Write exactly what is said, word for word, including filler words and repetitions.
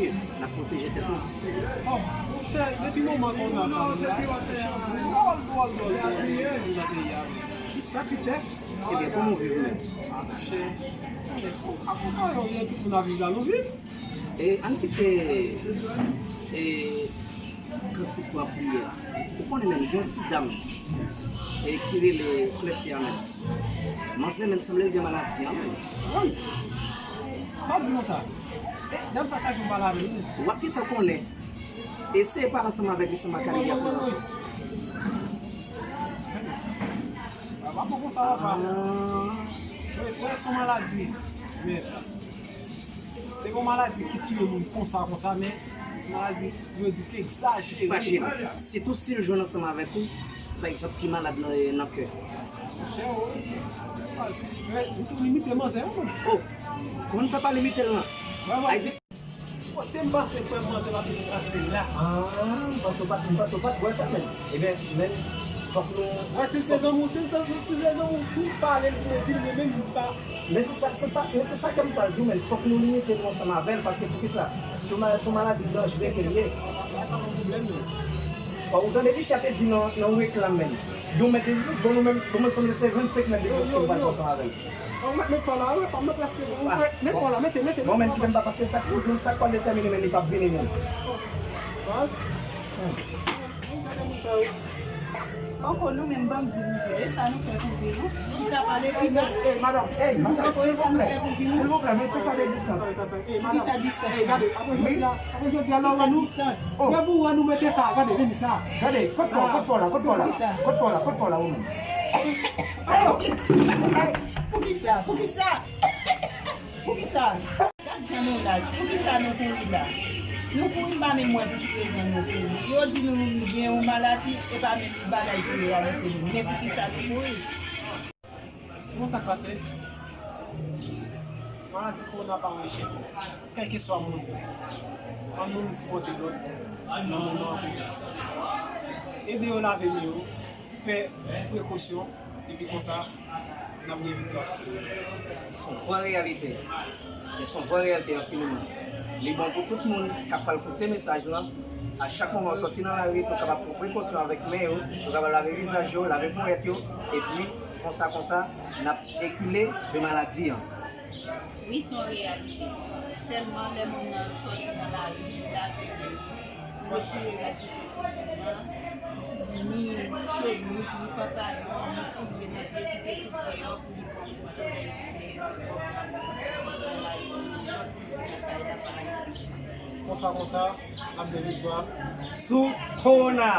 N ap pwoteje tèt nou. Bon, monchè, depi moman kòwona sa vin la, dwòl, dwòl, dwòl, dwòl, dwòl nan peyi a. Kisa, Peter? Ebyen, kòman w viv menm? Ah, monchè, konsa, konsa yo ye, tout moun ap viv la, nou viv. E ann kite, e, kantik pou apriyè a. Ou konnen menm, gen yon ti dam, e, ki rele Klèsi a menm. Manzè menm sanble l gen maladi an menm. Wi. Sa w di konsa? E, dam sa chak jou malad wi. W ap gentan konnen. Eseye pale ansanm avèk li, sèlman Karibi ap pran. Papa, poko sa va pa. Wè, wè, se yon maladi. Men, se yon maladi ki tiye moun konsa, konsa, men se yon maladi, yo di ki egzajere. Fasil. Sitou si l jwenn ansanm avèk ou, pa egzanp, ki malad nan, nan kè. Monchè, o, ou tou limite manzè, wi. Oh, kòman n fè pa limite l lan? Wè, wè. Ayiti. Kote m pase, frè m, manzè pa bezwen pase la. Ah, m panse w pa t, m panse w pa t wè sa, men. Ebyen, men, fòk nou. Wè, si se zanmi w, si se, si se zanmi w, tou pale l pou mwen, di l, men, men, m pa. Men se sa, se sa, men se sa ke m pral di w, men fòk nou limite nou ansanm avè l, paske poukisa? Se yon ma-, se yon maladi danjere ke l ye. Wè, sa pa pwoblèm, non. Bon, ou tande Bicha te di nan, nan yon reklam, men. Yon mèt de distans, bon, nou menm, bon, mwen sanble se vennsenk mèt de distans ke nou pral pran ansanm avè l. Ou mèt, mèt pa la, wi, pa mèt prèske, ou mèt, mèt pa la, mete, mete, bon, men kite m pa, paske sa k pou di m, sa k pral detèmine, men li p ap vini menm. Baz. Poko nou menm, ban m di nou, e sa nou fè pou vin, non? Chita pale pi bèl. Ey, madanm, ey, madanm, silvouplè, silvouplè, mete pa de distans. Poukisa distans? Ey, gade, apre jodi a, apre jodi a, la, wè nou. Depi w wè nou mete sa, gade, vini sa. Gade, kot pa w, kot pa w la, kot pa w la, kot pa w la, kot pa w la, ou menm. Poukisa? Poukisa? Poukisa? Gad jan nou laj. Poukisa nou kouri la? Nou kouri, m pa menm wè pou ki rezon nou kouri. Yo di nou nou gen yon maladi, e pa menm bagay ki reyalite nou. Men poukisa nou kouri? Ou konn sa k pase? Maladi kowona pa yon echèk. Kèlkeswa moun, ann nou sipòte lòt nan moman an. Ede yo lave men yo, fè prekosyon, epi konsa, n ap gen viktwa sou teren. Se yon vrè reyalite. E se yon vrè reyalite enfiniman. Li bon pou tout moun k ap pral koute mesaj lan. A chak moman yo sòti nan lari, pou yo kapab pran prekosyon avèk men yo, pou yo kapab lave vizaj yo, lave ponyèt yo, epi konsa, konsa, n ap ekile de maladi an. Wi, se yon reyalite. Sèlman lè moun nan sòti nan lari, li lave men li, retire rad ki te sou kò l lan, ni chemiz, ni pantalon, ni soulye nan pye, kite tout deyò pou li pran ti solèy, pou li pran ti solèy. Konsa, konsa, n ap gen viktwa sou kowona.